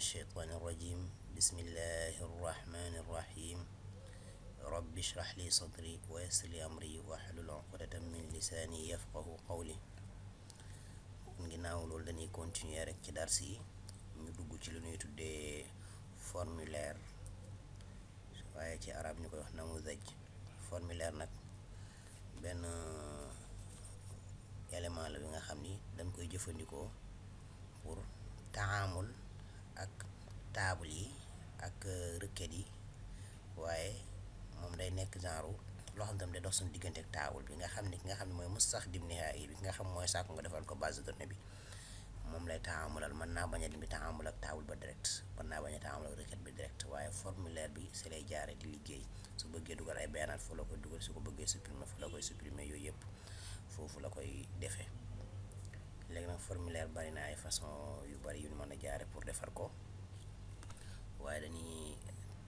الشيطان الرجيم بسم الله الرحمن الرحيم رب اشرح لي صدري ويسر لي أمري واحلل عقدة من lisaani yafqahu qawli. Ginnaaw loolu dañuy continuer rek ci dars yi ñu dugg ci lu ñuy tuddee formulaire, waaye ci arab ñu koy wax namuzaj. Formulaire nag benn élément la bi nga xam ni dañ koy jëfandikoo pour taamul ak table yi ak requêtes yi, waaye moom day nekk genre loo xam tam day dox suñu diggante ak table bi nga xam ni ki nga xam ne mooy mustaxdim nihaayi bi nga xam mooy sàkku nga defal ko base de données bi, moom lay taamulal. mën naa bañ a di taamul ak table ba direct, mën naa bañ a taamul ak requête bi direct, waaye formulaire bi si lay jaare di liggéey. su bëggee dugal ay bayanaat foofu la koy dugal, su ko bëggee supprimer foofu la koy supprimer, yooyu yëpp foofu la koy defee. léegi nag formulaire bari na ay façon yu bari yu ñu mën a jaare pour defar ko, waaye dañuy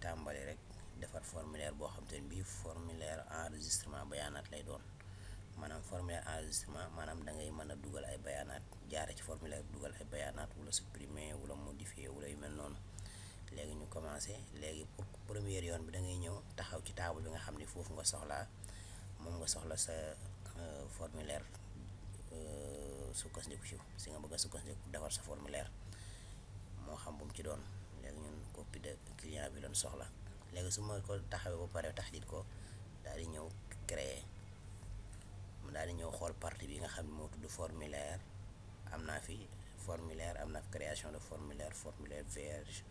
tàmbali rek defar formulaire boo xam te ne bii formulaire enregistrement bayaanaat lay doon. maanaam formulaire enregistrement maanaam da ngay mën a dugal ay bayaanaat, jaare ci formulaire dugal ay bayaanaat wala supprimer wala modifier wala yu mel noonu. léegi ñu commencé. léegi pour première yoon bi da ngay ñëw taxaw ci table bi nga xam ni foofu nga soxlaa, moom nga soxla sa formulaire sukkandiku si nga bëgg a sukkandiku defar sa formulaire, moo xam bu mu ci doon. léegi ñun copie de client bi lañ soxla. léegi su ma ko taxawee ba pare taxdid ko, daal di ñëw créer, mu daal di ñëw xool partie bi nga xam ne moo tudd formulaire. am naa fi formulaire, am na création de formulaire, formulaire vierge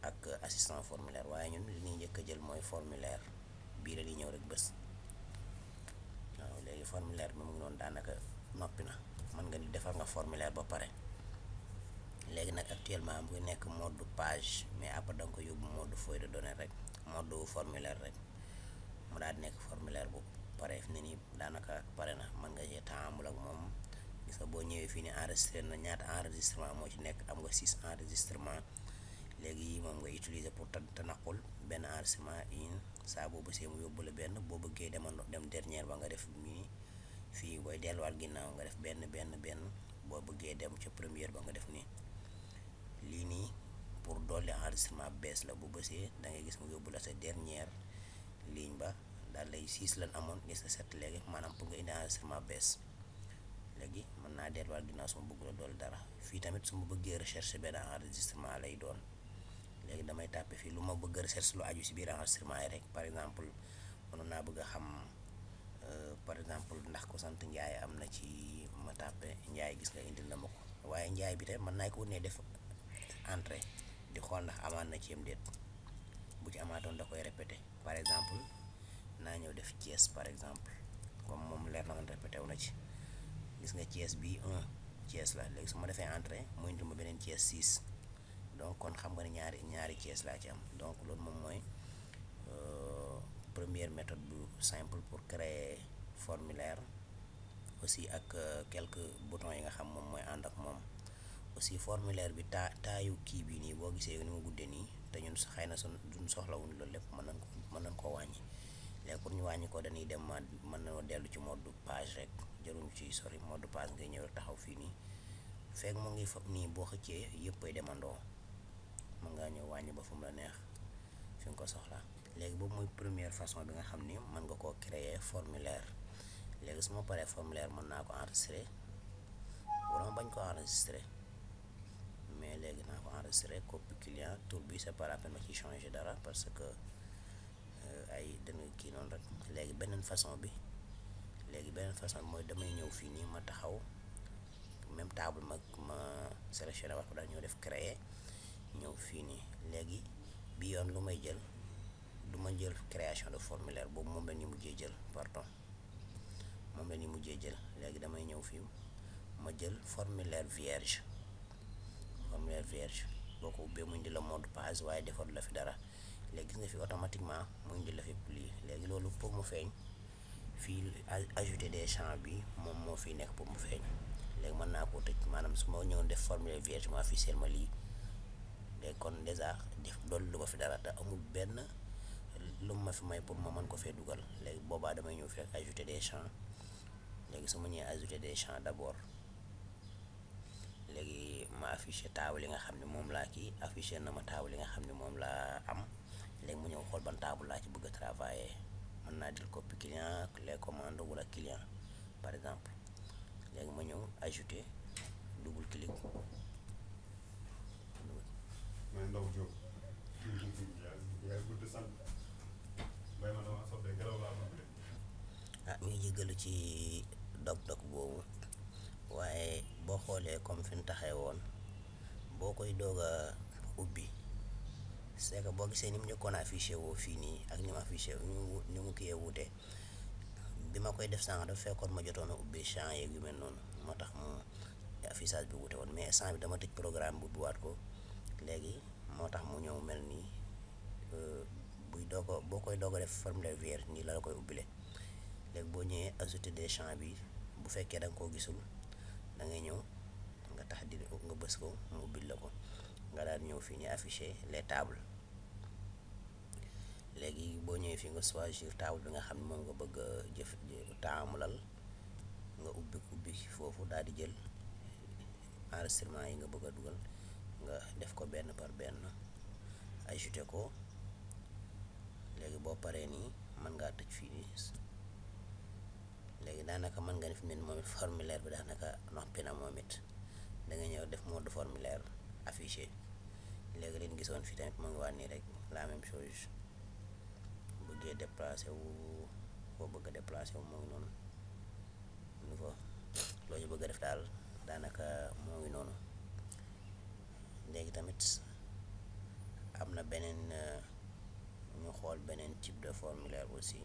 ak assistant formulaire, waaye ñun li ñuy njëkk a jël mooy formulaire bii la di ñëw rek bés. waaw léegi formulaire bi mu ngi noonu daanaka noppi na, mën nga ni defar nga formulaire ba pare. léegi nag actuellement mu ngi nekk mode page, mais après da nga ko yóbbu mode feuille de données rek, mode formulaire rek, mu daal di nekk formulaire bu pare. fi ne nii daanaka pare na, mën nga cee taamul ak moom. gis nga boo ñëwee fii ni enregistré na ñaata enregistrement moo ci nekk, am nga 6 enregistrement. léegi moom nga utiliser pour tanaqul benn enregistrement saa boo bësee mu yóbbu la benn. boo bëggee dem dernière ba nga def nii, fii booy delluwaat ginnaaw nga def benn. boo bëggee dem ca première ba nga def nii. lii nii pour dolli enregistrement bees la, bu bësee da ngay gis mu yóbbu la sa dernière ligne ba, daal lay 6 lan amoon, gis nga 7 léegi, maanaam pour nga indi enregistrement bees. léegi mën naa delluwaat ginnaaw su ma bëgg la dolli dara. fii tamit su ma bëggee recherche benn enregistrement lay doon. léegi damay tàppe fii lu ma bëgg a recherche lu aju si biir enregistrement yi rek. par exemple mënoon naa bëgg a xam par exemple ndax ko sant Njaay am na ci, ma tàppe Njaay, gis nga indil na ma ko. waaye Njaay bi tamit mën naa ko ne def entrée di xool ndax amaat na ci am déet. bu ci amaatoon da koy répété. par exemple naa ñëw def Thiès par exemple, comme moom leer na nga répété wu na ci. gis nga Thiès bi 1 Thiès la. léegi su ma defee entrée mu indil ma beneen Thiès 6, donc kon xam nga ne ñaari Thiès laa ci am. donc loolu moom mooy première méthode bu simple pour créer formulaire. aussi ak quelques boutons yi nga xam moom mooy ànd ak moom. aussi formulaire bi taayu kii bii nii boo gisee ni mu guddee nii, te ñun xëy na duñ soxlawuñ loolu lépp, mën nañ koo wàññi. léegi pour ñu wàññi ko dañuy dem mën nañoo dellu ci mode page rek, jëruñu ci sori. mode page ngay ñëw taxaw fii nii, fekk mu ngi fa nii, boo xëccee yëpp ay demandoo, mën ngaa ñëw wàññi ba fu mu la neex fi nga ko soxlaa. léegi boobu mooy première façon bi nga xam ni mën nga koo créer formulaire. léegi su ma paree formulaire mën naa ko enregistrer wala ma bañ ko enregistrer, mais léegi naa ko enregistrer. copie client, tour bi c'est pas la peine ma ci changer dara parce que ay dana kii noonu rek. léegi beneen façon bi mooy damay ñëw fii nii ma taxaw même table ma sélectionné wax ko daal ñëw def créer, ñëw fii nii. léegi bi yoon lu may jël, du ma jël création de formulaire boobu, moom la ñu mujjee jël, pardon, moom la ñu mujjee jël. léegi damay ñëw fii ma jël formulaire vierge. formulaire vierge boo ko ubbee mu indi la mode page, waaye defal la fi dara. léegi gis nga fi automatiquement mu indi la fi pli. léegi loolu pour mu feeñ fii ajouter des champs bi moom moo fi nekk pour mu feeñ. léegi mën naa koo tëj, maanaam su ma ñëwoon def formulaire vierge ma affiché ma lii. léegi kon déjà def loolu lu ko fi dara, te amul benn lu ma fi may pour ma mën ko fee dugal. léegi boobaa damay ñëw fi rek ajouter des champs. léegi su ma ñëwee ajouter des champs d'abord, léegi ma affiché table yi nga xam ne moom laa kii affiché na ma table yi nga xam ne moom laa am. léegi mu ñëw xool ban table laa ci bëgg a travailler, mën naa jël copie client, les commandes wala client par exemple. léegi ma ñëw ajouter, double clic. mais ndaw Diop yaa gudd sant may ma dama sob de gelaw laa bëgg de. ñu ngi jéggalu ci dog-dog boobu, waaye boo xoolee comme fi ñu taxee woon, boo koy doog a ubbi c'est que boo gisee ni mu njëkkoon affiché woo fii nii ak ni mu affiché ni mu kiyee wuute. bi ma koy def sànq dafa fekkoon ma jotoon a ubbi champs yeeg yu mel noonu, moo tax mu affichage bi wuute woon, mais instant bi dama tëj programme bu ubbiwaat ko léegi, moo tax mu ñëw mel nii. buy doog a boo koy doog a def formulaire vierge nii la koy ubbile. léegi boo ñëwee ajouter des champs bi, bu fekkee da nga koo gisul da ngay ñëw nga tax di nga bës ko mu ubbil la ko, nga daal ñëw fii nii afficher les tables. léegi boo ñëwee fii nga choisir table bi nga xam ne moom nga bëgg a taamulal, nga ubbi foofu daal di jël enregistrement yi nga bëgg a dugal, nga def ko benn par benn ajouter ko. léegi boo paree nii mën ngaa tëj fii nii. léegi daanaka mën nga def moom it formulaire bi daanaka noppi na moom it, da nga ñëw def mode formulaire affiché. léegi leen gisoon fii tamit mu ngi waat nii rek la même chose. bëggee déplacé wu foo bëgg a déplacé wu moo ngi noonu nouveau loo ci bëgg a def daal daanaka moo ngi noonu. léegi tamit am na beneen ñu xool beneen type de formulaire aussi.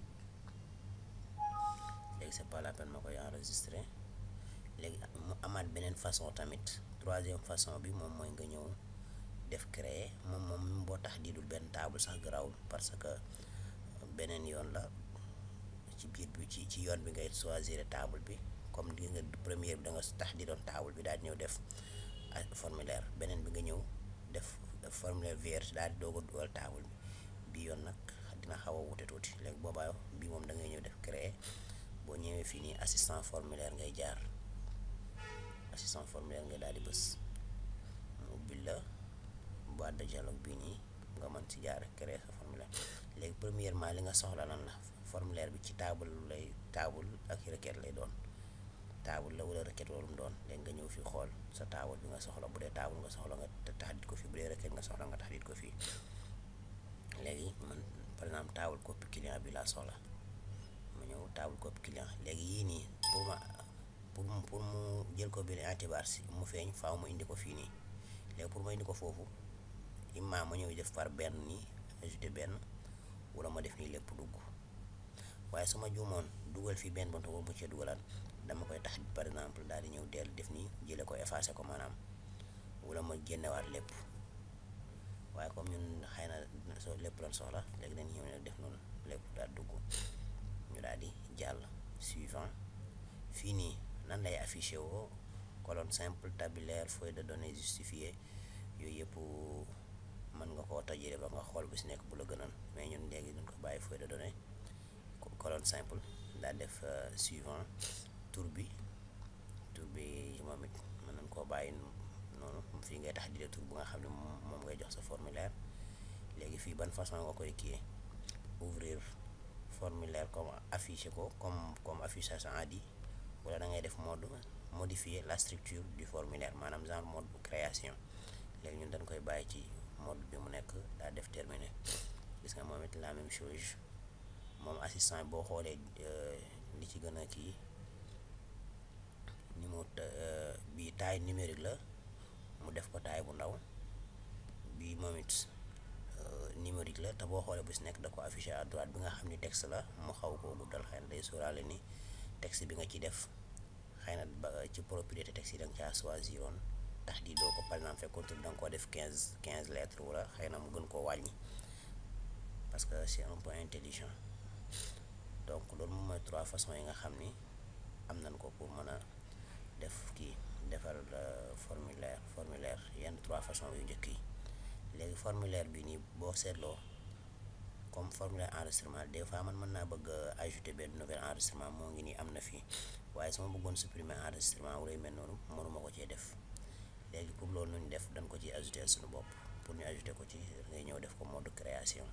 léegi c'est pas la peine ma koy enregistrer. léegi mu amaat beneen façon tamit, troisième façon bi moom mooy nga ñëw def créer. moom boo tax di dul benn table sax garaawul, parce que beneen yoon la ci biir bi ci yoon bi ngay choisir table bi. comme di nga première bi da nga tax di doon table bi daal di ñëw def formulaire, beneen bi nga ñëw def formulaire vierge daal di doog a dugal table bi yoon nag dina xaw a wute tuuti. léegi boobaa bi moom da ngay ñëw def créer. boo ñëwee fii nii assistant formulaire ngay jaar, assistant formulaire ngay daal di bës mu ubbil la boîte de dialogue bii nii, nga mën ci jaar créer sa formulaire. léegi premièrement li nga soxla lan la, formulaire bi ci table ak requête lay doon, table la wala requête warum doon. léegi nga ñëw fi xool sa table bi nga soxla, bu dee table nga soxla nga taxdit ko fii, bu dee requête nga soxla nga taxdit ko fii. léegi man par exemple table copie client bi laa soxla, ma ñëw table copie client. léegi yii nii pour mu jël ko bi antibar si mu feeñ faaw mu indi ko fii nii. léegi pour ma indi ko foofu imma ma ñëw def par benn nii ajouter benn, wala ma def nii lépp dugg. waaye su ma juumoon dugal fii benn bonto boobu mu cee dugalaat, dama koy tax par exemple daal di ñëw dellu def nii jële ko effacé ko maanaam, wala ma génnewaat lépp. waaye comme ñun xëy na soo lépp lan soxla, léegi dañu ñëw ne def noonu lépp daal dugg, ñu daal di jàll suivant. fii nii nan lay affiché woo, colonne simple, tabulaire, feuille de données justifiée, yooyu yëpp mën nga koo tajale ba nga xool bu si nekk bu la gënal, mais ñun léegi duñ ko bàyyi feuille de données, colonne simple daal def suivant. tur bi moom it mën nañ koo bàyyi noonu, fii ngay tax di tur bu nga xam ne moom ngay jox sa formulaire. léegi fii ban façon nga koy kii, ouvrir formulaire comme afficher ko comme affichage en dit, wala da ngay def mode modifier la structure du formulaire, maanaam genre mode bu création. léegi ñun dañ koy bàyyi ci mode bi mu nekk daal def terminé. gis nga moom it la même chose, moom assistant boo xoolee li ci gën a kii ni mu bi taille numérique la, mu def ko taille bu ndaw. bi moom it numérique la, te boo xoolee bu si nekk da ko affiché à droite bi nga xam ni texte la, mu xaw koo guddal, xëy na day sóoraale ni texte bi nga ci def xëy na ba ci propriété texte yi da nga caa choisir woon tax di doo ko, par exemple fekkoon da nga koo def 15 lettres, wala xëy na mu gën koo wàññi, parce que c'est un peu intelligent. donc loolu moom mooy 3 façons yi nga xam ni am nañ ko pour mën a def defal formulaire yenn 3 façons yu njëkk yi. léegi formulaire bi nii boo seetloo comme formulaire enregistrement, des fois man mën naa bëgg ajouter benn nouvel enregistrement, moo ngi nii am na fii, waaye su ma bëggoon supprimer enregistrement wala yu mel noonu mënuma ko cee def. léegi pour loolu nu ñu def dañ ko ci ajouter suñu bopp. Pour ñu ajouter ko ci ngay ñëw def ko mode création,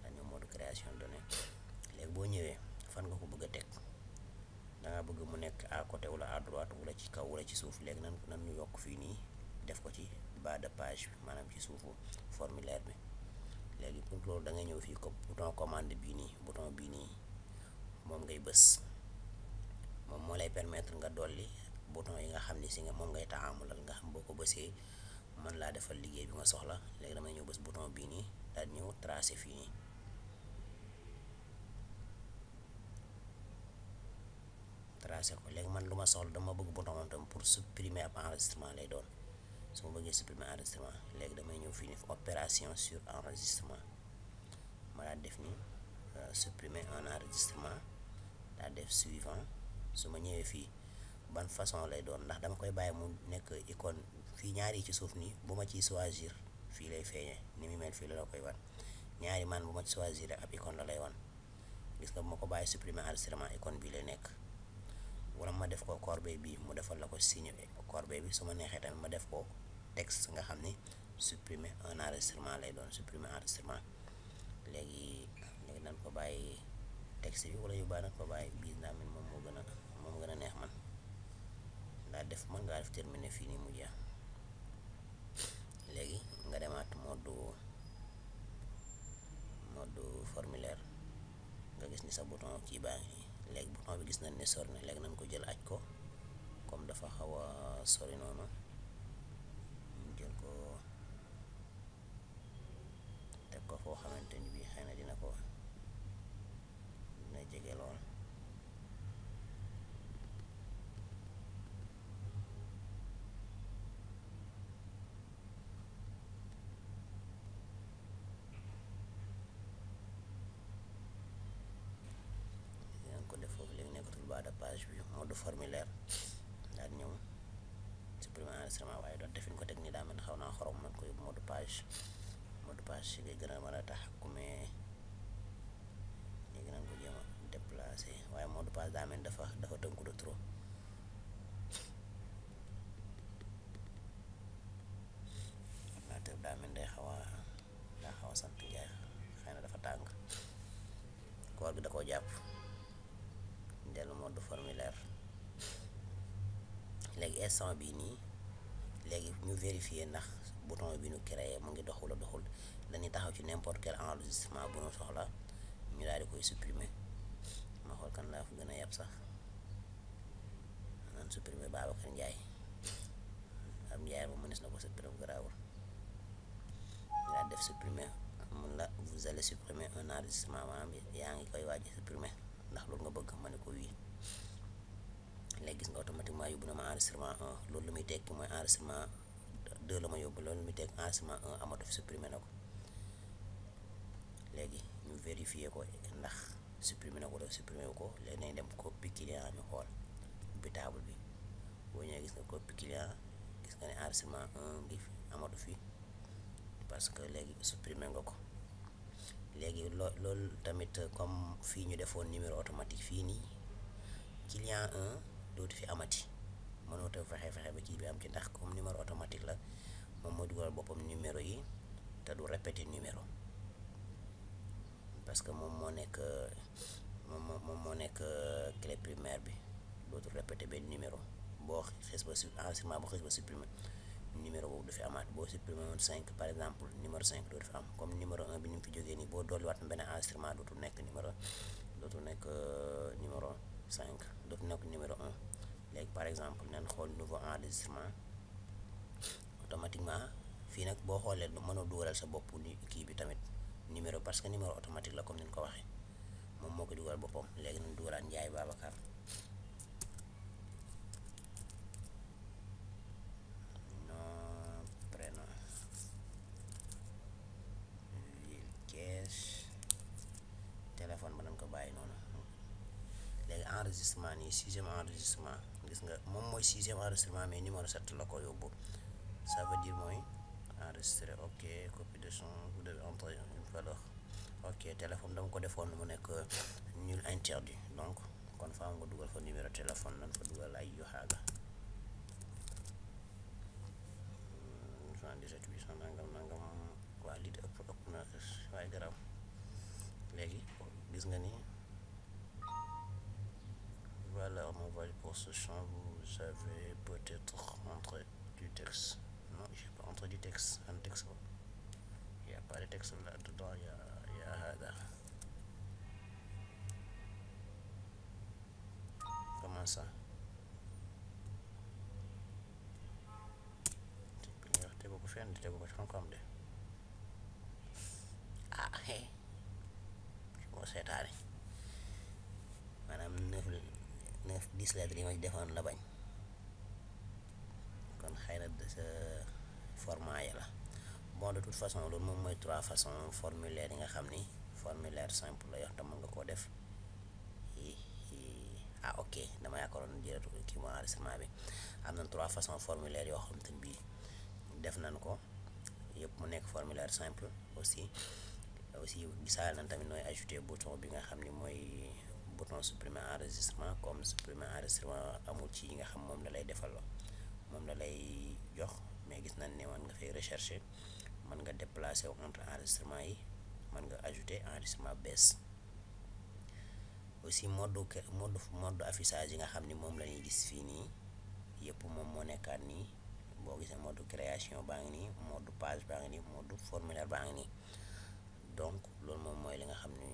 dañu mode création données. léegi boo ñëwee fan nga ko bëgg a teg, danga bëgg mu nekk à côté wala à droite wala ci kaw wala ci suuf. léegi nan ñu yokk fii nii def ko ci bas de page bi, maanaam ci suufu formulaire bi. léegi pour loolu da ngay ñëw fii ko bouton commande bii nii, bouton bii nii moom ngay bës, moom moo lay permettre nga dolli bouton yi nga xam ni si nga moom ngay taamulal, nga xam boo ko bësee mën laa defal liggéey bi nga soxla. léegi damay ñëw bës bouton bii nii daal ñëw tracé fii nii, tracé ko. léegi man lu ma soxla dama bëgg bouton moom tam pour supprimer ab enregistrement lay doon. su ma bëggee supprimer enregistrement, léegi damay ñëw fii nii opération sur enregistrement, ma daal def ni supprimer un enregistrement, daal def suivant. su ma ñëwee fii ban façon lay doon, ndax dama koy bàyyi mu nekk icône fii, ñaari yi ci suuf nii bu ma ciy choisir fii lay feeñee ni mu mel, fii la koy wan. ñaari man bu ma ci choisir ab icône la lay wan, gis nga bu ma ko bàyyi supprimer enregistrement icône bii lay nekk. wala ma def ko corbeille bi mu defal la ko signe corbeille bi. su ma neexee tamit ma def ko texte nga xam ni supprimer un enregistrement lay doon, supprimer enregistrement. léegi nañ ko bàyyi texte bi, wala yu baax nañ ko bàyyi bii naa min moom moo gën a neex man. ndaa def mën ngaa def terminer fii nii mu jeex. léegi nga demaat mode formulaire, nga gis ni sa bouton kii baa ngi. léegi bouton bi gis nañ ne sori na, léegi nañ ko jël aj ko, comme dafa xaw a sori noonu, ñu jël ko teg ko foo xamante ni bii xëy na dina jege lool. bas de page bi mode formulaire daal ñëw supprimer enregistrement, waaye doon defin ko teg ni daa mel xaw naa xorom, man ko yóbbu mode page si ngay gën a mën a tax ku mais léegi nañ ko jéem a déplacer, waaye mode page daa mel dafa tënku de trop. ordinateur daa mel daa xaw a sant Njaay, xëy na dafa tàng, koor gi da koo jàpp. dellu mode formulaire. léegi instant bii nii, léegi ñu vérifier ndax bouton bi ñu créé mu ngi dox wala doxul. dañuy taxaw ci n'importe quel enregistrement bu ñu soxla, ñu daal di koy supprimer. ma xool kan laa fa gën a yab sax, naan supprimer Babacar Ndiaye. am Ndiaye moom mënees na ko supprimer bu garaawul. ñu daal def supprimer, mun la vous allez supprimer un enregistrement, maanaam yaa ngi koy waaj supprimer ndax loolu nga bëgg. ma ne ko wii. léegi gis nga automatiquement yóbbu na ma enregistrement 1, loolu lu muy tekki mooy enregistrement 2 la ma yóbbu, loolu lu muy tekki enregistrement 1 amatu fi, supprimer na ko. léegi ñu vérifier ko ndax supprimer na ko def supprimer wu ko. léegi nañ dem copie client ñu xool, ubbi table bi. boo ñëwee gis nga copie client, gis nga ne enregistrement 1 ngi fi amatu fi, parce que léegi supprimer nga ko. léegi loolu tamit comme fii ñu defoon numéro automatique, fii nii client 1 dootu fi amati. mënoo te fexe ba kii bi am ci, ndax comme numéro automatique la, moom moo dugal boppam numéro yi te du répéter numéro, parce que moom moo nekk clé primaire bi, dootu répéter benn numéro. boo xes ba enregistrement boo xes ba supprimer numéro boobu du fi amaat. boo supprimer woon 5 par exemple, numéro 5 dootu fi am. comme numéro 1 bi ni mu fi jógee nii, boo dolliwaat benn enregistrement dootu nekk numéro 5, dootu nekk numéro 1. léegi par exemple nañ xool nouveau enregistrement. automatiquement fii nag boo xoolee mënoo dugalal sa bopp ni kii bi tamit numéro, parce que numéro automatique la comme ni ñu ko waxee, moom moo ko dugal boppam. léegi nañ dugalaat Ndiaye Babacar. nom, prénom, ville, caisse, téléphone ba nañ ko bàyyi noonu. léegi enregistrement nii 6e enregistrement, gis nga moom mooy 6e enregistrement, mais numéro 7 la ko yóbbu. ça veut dire mooy enregistrer. ok, copie de son, vous devez entrer une valeur. ok, téléphone dama ko defoon mu nekk nul interdit, donc kon faa nga dugal fa numéro téléphone. nan fa dugal ay yoxaaga. gis nga ni voilà, on m'a envoyé pour ce champ. Vous avez peut-être entré du texte. Non, j'ai pas entré du texte. Un texte. Il n'y a pas de texte là-dedans. Il y a hada. Comment ça? Tegu ko fenn, tegu ko ci xam-xam de. Ah hey, moo seetaane maanaam 9 10 lettres yi ma defoon la bañ, kon xëy na de sa format ya la. Bon, de toute façon loolu moom mooy 3 façons formulaire yi nga xam ni formulaire simple la yoo xam mën nga koo def. Ah ok, dama yaakaaroon jëlatu kii mu enregistrement bi. Am na 3 façons formulaire yoo xam te bii def nañ ko yëpp mu nekk formulaire simple. aussi gisaal nañ tamit nooy ajouter bouton bi nga xam ni mooy bouton supprimer enregistrement. Comme supprimer enregistrement amul ci yi nga xam moom la lay defal, moom la lay jox, mais gis nañ ne man nga fay rechercher, mën nga déplacer entre enregistrement yi, mën nga ajouter enregistrement bees. aussi mode affichage yi nga xam ni moom la ñuy gis fii nii yëpp moom moo nekkaat nii. boo gisee mode création baa ngi nii, mode page baa ngi nii, mode formulaire baa ngi nii. donc loolu moom mooy li nga xam ni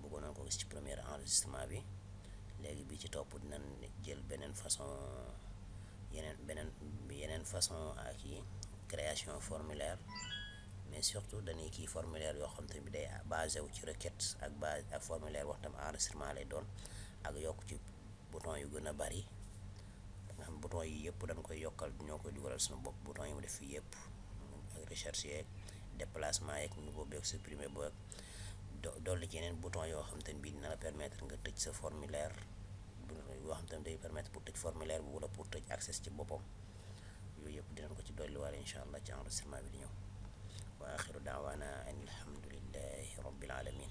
bëggoon nañ ko gis ci premier enregistrement bi. léegi bi ci topp dinañ jël beneen façon yeneen façon ak yi création formulaire, mais surtout dañuy kii formulaire yoo xam te bi day basé wu ci requête ak base ak formulaire wax tam enregistrement lay doon, ak yokk ci bouton yu gën a bari nga xam bouton yi yëpp dañ koy yokkal, ñoo koy dugalal suñu bopp. bouton yi mu def fii yëpp ak recherche yeeg déplacement yeeg nouveau beeg supprimer beeg dolli ci yeneen bouton yoo xam te ne bii dina la permettre nga tëj sa formulaire, yoo xam te ne day permettre pour tëj formulaire bi wala pour tëj accès ci boppam. yooyu yëpp dinañ ko ci dolliwaale incha allah ci enregistrement bi di ñëw. wa axiru daawaana an alhamdulillahi rabbil alamin.